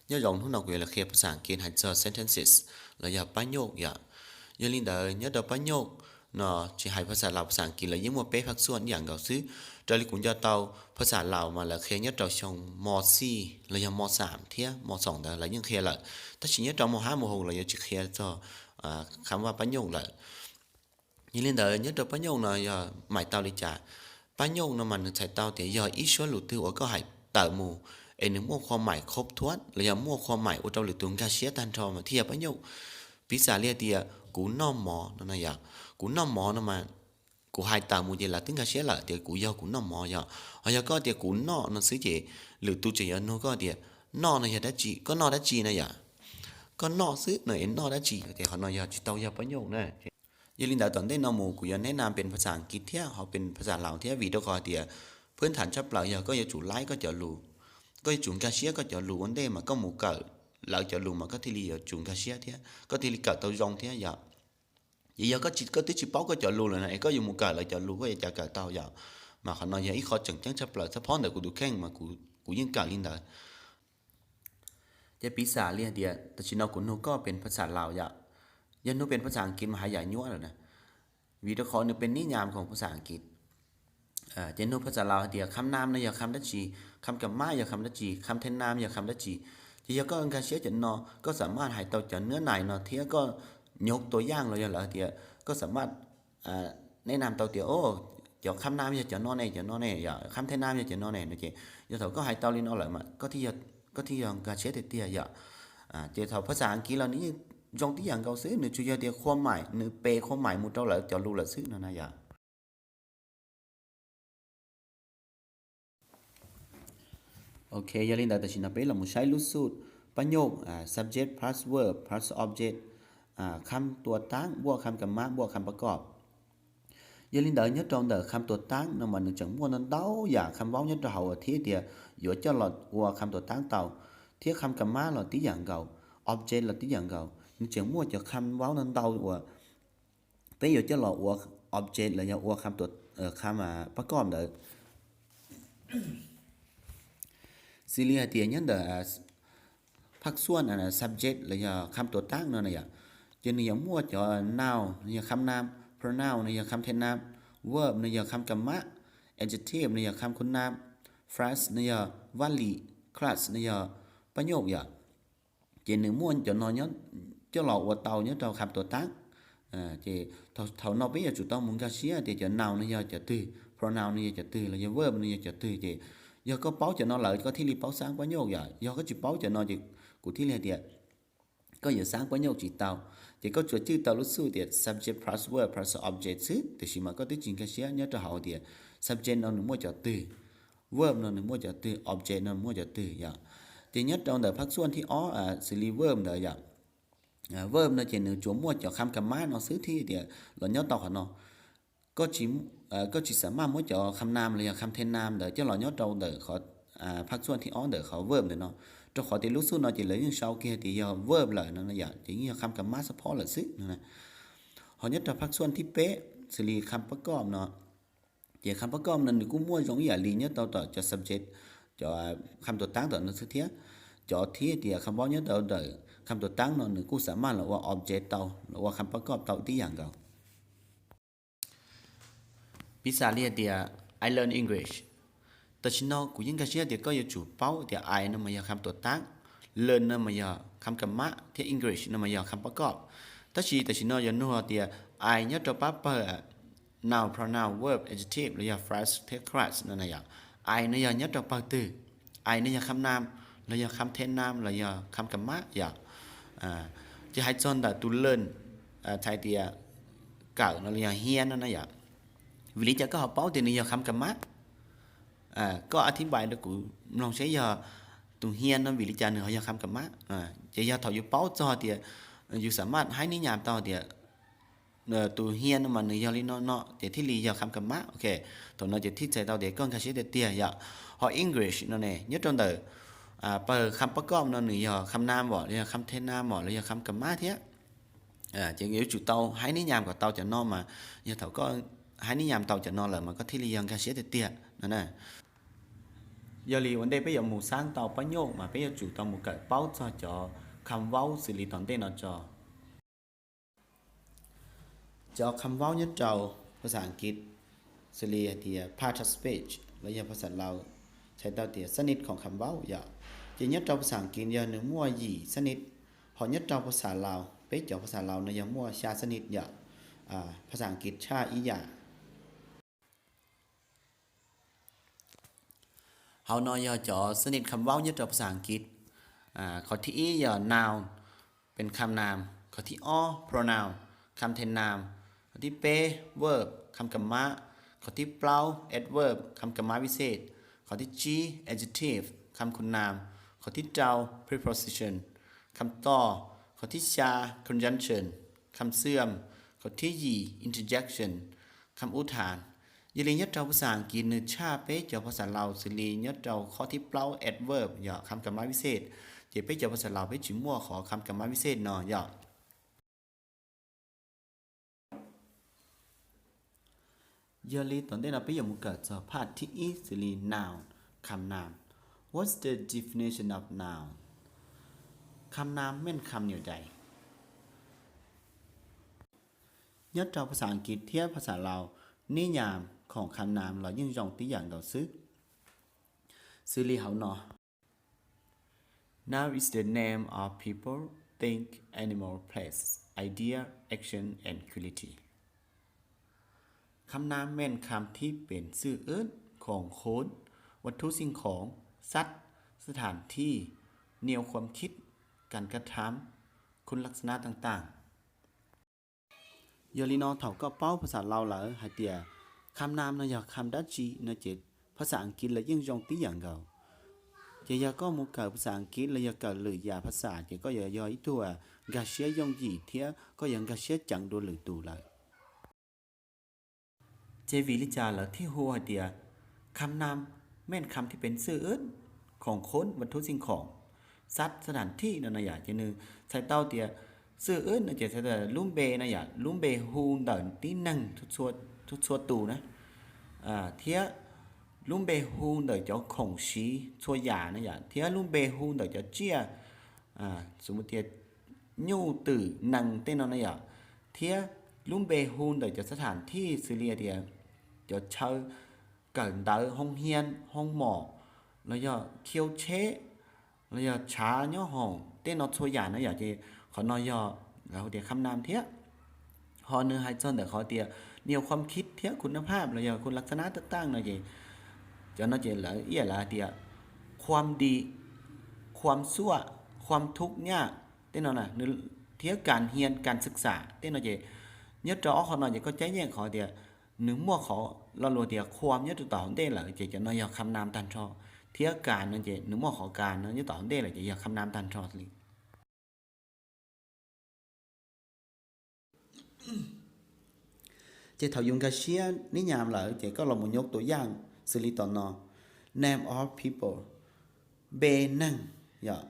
Nyob zoo, hnub no kuv yuav los qhia phas xas Askiv hais txog sentences los yog pab nyuj yom. Yog li ntawd, nyob rau pab nyuj no, tsis hais phas xas Laus phas xas Askiv los yeej muaj peb phab xuaj ib yam nkaus xwb. Raws li kuv nco tau, phas xas Laus mas lawv qhia nyob rau xyoo mos xij los yog mos xam thiab mos xoom ntawd lawv yeej qhia lawm, tab sis nyob rau mos hab mos hoos los yuav tsis qhia txog kham vaj pab nyuj lawm. Yog li ntawd, nyob rau pab nyuj no yog maim tau li cas? Pab nyuj no mas nws txhais tau tias yog ib suab lus twg uas koj hais tawm mus es nws muaj khua maim khoob thuab los yog muaj khua maim ua rau lwm tus nkag siab tag nrho mas thiaj yog pab nyuj. Piv xam li hais tias kuv noj mov no na yom, kuv noj mov no mas kuv hais tawm mus ces lawv twb nkag siab lawm tias kuv yog kuv noj mov yom. Ho yog koj tias kuv noj no xwb ces lwm tus tseem yuav nug koj tias noj no yog dab tsi, koj noj dab tsi na yom. Koj noj xwb no es noj dab tsi, ces qhov no yog tsis tau yog pab nyuj na. Yog li ntawd, tom ntej no mus kuv yuav neb nam pes phas xas Askiv thiab ho pes phas xas Laus thiab, vim rau qhov tias phwb tham tshaj plaws yog koj yuav tsum laib koj cov lus, koj yuav tsum nkag siab koj cov lus ua ntej mas koj mus kawm lawv cov lus mas koj thiaj li yuav tsum nkag siab thiab koj thiaj li kawm tau zoo thiab yom. Ces yog koj twb tsis paub koj cov lus lawm na es koj yuav mus kawm lawv cov lus koj yuav cas kawm tau yom. Mas qhov no yog ib qho tseem ceeb tshaj plaws, txog phob ntawm kuv tus kheej mas kuv yeej kawm li ntawd. Ces piv xam li hais tias tam sim no kuv nug koj pes phas xas Laus yom, yog nug pes phas xas Askiv mas haj yam nyuaj lawm na, vim rau qhov nws pes nib nyam khoom phas xas Askiv. Ces nug phas xas Laus hais tias kham nam no yog kham dab tsi, kham kam mab yog kham dab tsi, kham them nam yog kham dab tsi. Ces yog koj nkag siab cov no, koj xam maj hais tau cov nab nais no thiab koj nyuj tua yaj los yog lawv tias koj xam maj neb nam tau tias o, cov kham nam yog cov no ne, cov no ne yom, kham them nam yog cov no ne no ces yog thaum koj hais tau li no lawm mas koj thiaj yog nkag siab tiag tiag yom. Ces thaum phas xas Askiv los nws yeej zoo tib yam nkaus xwb, nws tsuas yog tias khua maim, nws pes khua maim mus rau lawv cov lus lawm xwb no na yom. Ok, yog li ntawd tam sim no peb los mus saib lub xub pab nyuj, subject plus verb plus object, kham tua taab npuaj kham kam mab npuaj kham pab kob. Yog li ntawd nyob rau ntawm kham tua taab no mas nws tseem muaj ntau ntau yam kham vaub nyob rau hauv thiab tias yuav coj los ua kham tua taab tau, thiab kham kam mab los tib yam nkaus, object los tib yam nkaus, nws tseem muaj cov kham vaub ntau ntau uas peb yuav coj los ua object los yog ua kham pab kob ntawd. Xws li hais tias nyob ntawm phaj xuaj subject los yog kham tua taab no na yom, ces nws yuav muaj cov noun no yog kham nam, pronoun no yog kham them nam, verb no yog kham kam mab, adjective no yog kham khu nam, phrase no yog vaj lim, class no yog pab nyuj yom. Ces nws muaj cov no coj los ua tau nyob rau kham tua taab. Ces thaum no peb yuav tsum tau mus nkag siab tias cov noun no yog cov twg, pronoun no yog cov twg los yog verb no yog cov twg. Ces yog koj paub cov no lawm koj thiaj li paub xaab pab nyuj yom. Yog koj tsis paub cov no ces kuv thiaj li hais tias koj yuav xaab pab nyuj tsis tau. Ces koj tsuas cwj tau lub xub tias subject plus verb plus object xwb, tiam sis mas koj twb tsis nkag siab nyob rau hauv tias subject no nws muaj cov twg, verb no nws muaj cov twg, object no nws muaj cov twg yom. Ces nyob rau ntawm phaj xuaj thib ob, xws li verb ntawd yom, verb no ces nws tsuas muaj cov kham kam mab no xwb thiab tias los nyob tau qhov no. Koj tsis xam maj muab cov kham nam los yog kham them nam ntawd coj los nyob rau ntawm qhov phaj xuaj thib ob ntawm qhov verb ntawm no, rau qhov tias lub xub no ces lawv yeej sau kiag tias yog verb lawm no yom, ces yeej yog kham kam mab xab phob lawm xwb no. Ho nyob rau phaj xuaj thib peb, xws li kham pab kob no, ces kham pab kob no nws kuj muaj zoo ib yam li nyob tau tom cov subject, cov kham tua taab tom no xwb thiab. Cov thiab tias kham vaub nyob tau ntawm kham tua taab no nws kuj xam maj los ua object tau, los ua kham pab kob tau tib yam nkaus. Piv xam li hais tias I learn English. Tam sim no kuv yeej nkag siab tias koj yuav tsum paub tias I no mas yog kham tua taab, learn no mas yog kham kam mab thiab English no mas yog kham pab kob. Tab sis tam sim no yuav nug tias I nyob rau pab pawg noun, pronoun, verb, adjective los yog phrase thiab class no na yom. I no yog nyob rau pawg twg? I no yog kham nam los yog kham them nam los yog kham kam mab yom. Ces hais txog ntawm tus learn, txhais tias kawm no los yog hear no na yom. Vim li cas koj ho paub tias nws yog kham kam mab? Koj a thib npais rau kuv mloog seb yog tus hear no vim li cas nws ho yog kham kam mab. Ces yog thaum yus paub txog tias yus xam maj haib nib nyam tau tias tus hear no mas nws yog li no no ces thiaj li yog kham kam mab. Ok, thaum no ces thiaj txhais tau tias koj nkag siab tiag tiag yom. Ho English no ne, nyob rau ntawm pawg kham pab kob no nws yog kham nam vom los yog kham them nam vom los yog kham kam mab thiab. Ces yuav tsum tau haib nib nyam kom tau cov no mas, yog thaum koj haib nib nyam tau cov no lawm mas koj thiaj li yog nkag siab tiag tiag no na. Yog li ua ntej peb yuav mus xaab tau pab nyuj mas peb yuav tsum tau mus kawm paub txog cov kham vaub xws li tom ntej no tso. Cov kham vaub nyob rau phas xas Askiv xws li hais tias part of speech los yog phas xas Laus txhais tau tias xab nit khoom kham vaub yom. Ces nyob rau phas xas Askiv yog nws muaj yim xab nit, ho nyob rau phas xas Laus, peb cov phas xas Laus no yog muaj xya xab nit yom. Phas xas Askiv tshaj ib yam. Hauv no yog cov xab nit kham vaub nyob rau phas xas Askiv. Qhov thib ib yog noun, pes kham nam, qhov thib ob pronoun, kham them nam, qhov thib peb verb, kham kam mab, qhov thib plaub adverb, kham kam mab vib xej, qhov thib tsib adjective, kham khum nam, qhov thib rau preposition, kham tos, qhov thib xya conjunction, kham xwm, qhov thib yim interjection, kham ub thas. Yog li nyob rau phas xas Askiv nws tshaj peb cov phas xas Laus xws li nyob rau qhov thib plaub adverb yog kham kam mab vib xej, ces peb cov phas xas Laus peb tsis muaj qhov kham kam mab vib xej no yom. Yog li tom ntej no peb yuav mus kawm txog part thib ib xws li noun, kham nam. What's the definition of noun? Kham nam meej kham nyuam dais? Nyob rau phas xas Askiv thiab phas xas Laus, nib yam khoom kham nam los yeej zoo tib yam nkaus xwb. Xws li hauv no: Noun is the name of people, thing, animal, place, idea, action and quality. Kham nam meej kham thib pes xwm wb, khoom khốn, vật thu sinh khổng, sắt, sถานที่, nhiềuความคิด,การกระทำ,คุณลักษณะต่างๆ. Yog li no thaum koj paub phas xas Laus lawm hais tias kham nam no yog kham dab tsi no ces phas xas Askiv los yeej zoo tib yam nkaus. Ces yog koj mus kawm phas xas Askiv los yog kawm lwm yam phas xas ces koj yuav yog ib tug nkag siab yooj yim thiab koj yuav nkag siab ceev dua lwm tus lawm. Ces vim li cas lawv thiaj hu hais tias kham nam meej kham thib pes xwm wb, khoom khốn, vật thu sinh khổng, sắt, sถานที่ no no yom? Ces nws txhais tau tias xwm wb no ces txhais tau lub npe no yom, lub npe hu ntawm tib neeg txhua txhua tus na, thiab lub npe hu ntawm cov khoom siv txhua yam na yom, thiab lub npe hu ntawm cov tsiaj, xws li tias nyuj twm nees tej no na yom, thiab lub npe hu ntawm cov สถานที่ xws li tias cov chaw kawm ntawv, hoo hias, hoo mom, los yog khiu tsheb, los yog tshav nyob hoom tej no txhua yam na yom. Ces qhov no yog lawv hu tias kham nam thiab. Ho nws hais txog ntawm qhov tias มีความคิด thiab คุณภาพ los yog คุณลักษณะต่างๆ no ces cov no ces lawv ib yam li hais tias ความดี ความชั่ว ความทุกข์ยาก tej no, thiab การเรียน การศึกษา tej no ces nyob rau ob qho no ces koj caij nyeej qhov tias nws muaj qhov lo lus tias ความ nyob rau tom hauv ntej lawm ces cov no yog kham nam tag nrho, thiab การ no ces nws muaj qhov การ no nyob tom hauv ntej lawm ces yog kham nam tag nrho li. Ces thaum yus nkag siab nib yam lawm ces koj los mus ยกตัวอย่าง xws li tom no: name of people, npe neeg yom.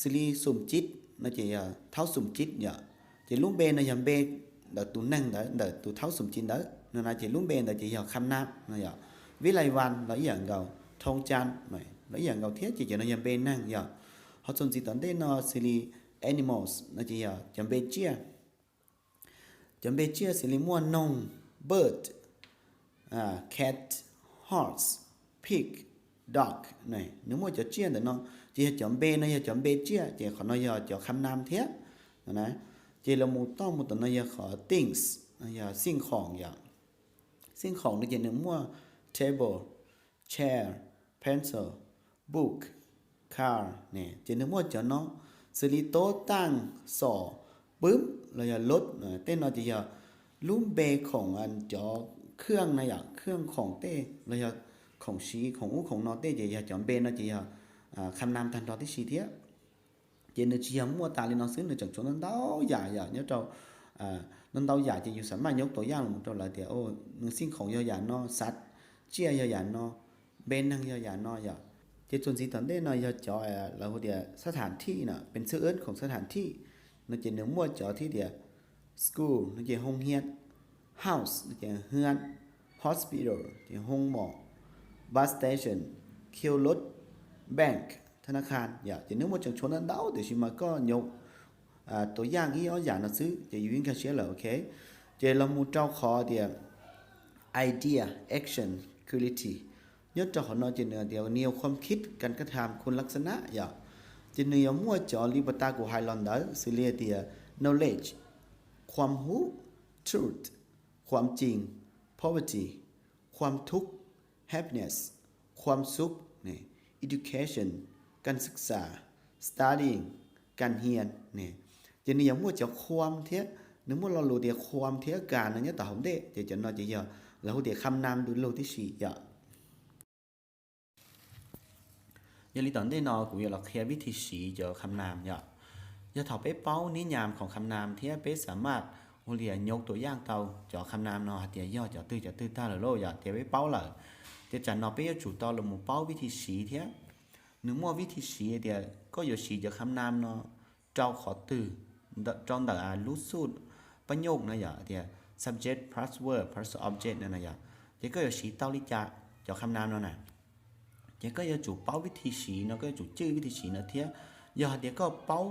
Xws li Xum Cib no ces yog Thaub Xum Cib yom. Ces lub npe no yog npe ntawm tus neeg ntawd, ntawm tus Thaub Xum Cib ntawd no na, ces lub npe ntawd ces yog kham nam no yom. Vib Lais Vas los ib yam nkaus, Thoo Caa los ib yam nkaus thiab, ces cov no yog npe neeg yom. Ho txuas ntxiv tom ntej no xws li animals no ces yog cov npe tsiaj. Cov npe tsiaj xws li muaj noog, bird, cat, horse, pig, dog, nws muaj cov tsiaj ntawm no, ces yog cov npe no yog cov npe tsiaj, ces qhov no yog cov kham nam thiab. Ces los mus toj mus tom no yog qhov things, yog สิ่งของ yom. สิ่งของ no ces nws muaj table, chair, pencil, book, car, ces nws muaj cov no, xws li โต๊ะ, ตัง, สอ, ปื๊ม los yog รถ tej no ces yog lub npe khoom cov khương na yom, khương khoom tej los yog khoom siv khoom ub khoom no tej ces yog cov npe no ces yog kham nam tag nrho tib si thiab. Ces nws tsis yog muaj tas li no xwb, nws tseem tshuav ntau ntau yam yom, nyob rau ntau ntau yam ces yus xam maj ยกตัวอย่าง los mus rau lawv tias nws สิ่งของ yog yam no, xav tsiaj yog yam no, npe neeg yog yam no yom. Ces txuas ntxiv tom ntej no yog cov lawv hu tias สถานที่ no, เป็นชื่ออื่นของสถานที่ no ces nws muaj cov thiab tias school no ces hoo hias, house no ces hoo, hospital ces hoo mom, bus station, Khiev Loj Bank, tha na kha yom, ces nws muaj tseem tshuav ntau ntau tiam sis mas koj nyuam tus yaj ib ob yam no xwb ces yus yeej nkag siab lawm, ok. Ces los mus rau qhov tias idea, action, creativity, nyob rau qhov no ces nws tias แนวความคิด การกระทำ คุณลักษณะ yom. Ces nws yuav muaj cov li pas tas kuv hais los ntawd xws li tias knowledge, ความรู้, truth, ความจริง, poverty, ความทุกข์ happiness, ความสุข education, การศึกษา studying, การเรียน ces nws yuav muaj cov ความ thiab, nws muaj lo lus tias ความ thiab การ no nyob tom hauv ntej, ces cov no ces yog lawv hu tias kham nam du lug tib si yom. Yog li tom ntej no kuv yuav los qhia vib thi siv cov kham nam yom. Yog thaum peb paub nib nyam khoom kham nam thiab peb xam maj hu li nyuj tuam yaj tau cov kham nam no hais tias yog cov twg cov twg tag lawm lauj yom, tias peb paub lawm, ces tsam no peb yuav tsum tau los mus paub vib thi siv thiab. Nws muaj vib thi siv tias koj yuav siv cov kham nam no rau qhov twg, rau ntawm lub xub pab nyuj no yom, tias subject plus verb plus object no na yom. Ces koj yuav siv tau li cas cov kham nam no na? Ces koj yuav tsum paub vib thi siv no, koj yuav tsum cwj vib thi siv no thiab. Yog hais tias koj paub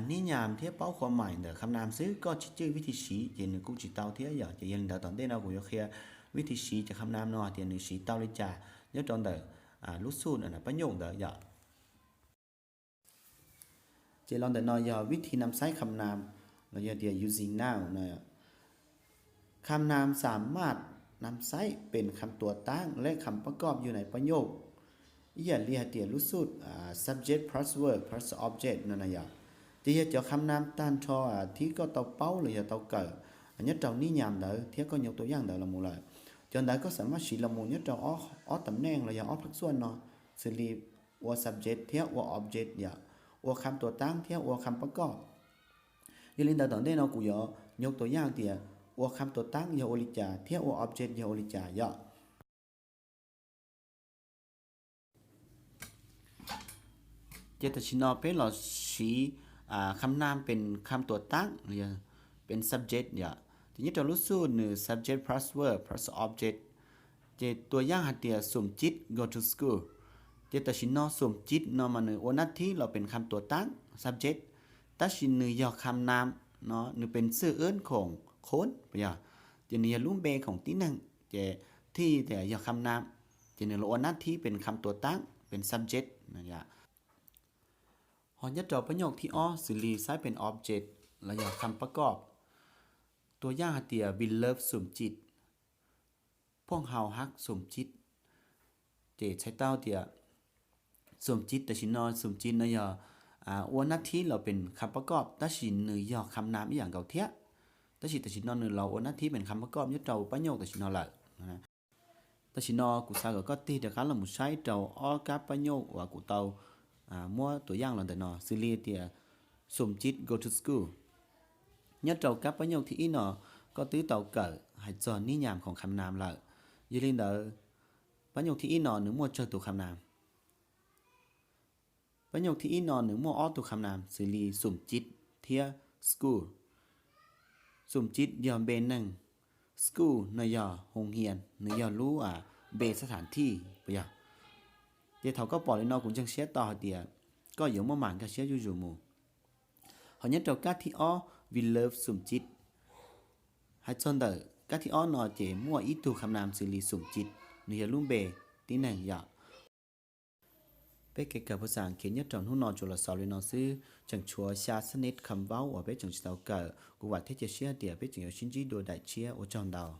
nib nyam thiab paub ความหมาย ntawm kham nam xwb, koj tsis cwj vib thi siv ces nws kuj tsis tau thiab yom. Ces yog li ntawd tom ntej no kuv yuav qhia vib thi siv cov kham nam no hais tias nws siv tau li cas nyob rau ntawm lub xub pab nyuj ntawd yom. Ces los ntawm no yog vib thi nam xaib kham nam, los yog tias using noun no. Kham nam xam maj nam xaib pes kham tuam taab lej kham pab koj yug nais pab nyuj, ib yam li hais tias lub xub subject plus verb plus object no na yom. Ces yog cov kham nam tag nrho thib koj tau paub los yog tau kawm nyob rau nib nyam ntawd thiab koj nyuj tuam yaj ntawd los mus lawm. Cov ntawd koj xam maj siv los mus nyob rau ob tam neej los yog ob phab xuaj no, xws li ua subject thiab ua object yom, ua kham tuam taab thiab ua kham pab koj. Yog li ntawd tom ntej no kuv yuav nyuj tuam yaj tias ua kham tuam taab yog ua li cas thiab ua object yog ua li cas yom. Ces tam sim no peb los siv kham nam pes kham tuam taab, pes subject yom. Ces nyob rau lub xub nws subject plus verb plus object. Ces tuam yaj hais tias Xum Cib go to school. Ces tam sim no Xum Cib no mas nws ua nab thib los pes kham tuam taab subject, tab sis nws yog kham nam no, nws pes xwj wb khoom qhub puas yog, ces nws yog lub npe khoom tib neeg, ces thib tias yog kham nam, ces nws los ua nab thib pes kham tuam taab pes subject. Ho nyob rau pab nyuj thib ob xws li xaib pes object los yog kham pab koj. Tuam yaj hais tias Beloved Xum Cib, Phooj Hawv Hab Xum Cib. Ces txhais tau tias Xum Cib tam sim no, Xum Cib no yog ua nab thib los pes kham pab koj, tab sis nws yog kham nam ib yam nkaus thiab. Tab sis tam sim no nws los ua nab thib pes kham pab koj nyob rau pab nyuj tam sim no lawm. Tam sim no kuv xav kom koj tig rov qab los mus saib rau ob kab pab nyuj uas kuv tau muab tuam yaj los ntawm no, xws li tias Xum Cib go to school. Nyob rau kab pab nyuj thib ib no, koj twb tau kawm hais txog nib nyam khoom kham nam lawm. Yog li ntawd, pab nyuj thib ib no nws muaj tsawg tus kham nam? Pab nyuj thib ib no nws muaj ob tug kham nam xws li Xum Cib thiab school. Xum Cib yog npe neeg, school no yog hoo hias, nws yog lub npe xab tham thij puas yog? Ces thaum koj pom li no kuv ntseeg siab tau hais tias koj yuav muaj mam nkag siab zuj zus mus. Ho nyob rau kab thib ob, Beloved Xum Cib, hais txog ntawm kab thib ob no ces muaj ib tug kham nam xws li Xum Cib, nws yog lub npe tib neeg yom. Peb kev kawm phas xas Askiv nyob rau hnub no tsuas los xaus li no xwb, tseem tshuav xya xab nij kham vaub uas peb tseem tsis tau kawm. Kuv vam thiab cia siab tias peb tseem yuav sib ntsib dua daim tshiab, ua tsaug ntau.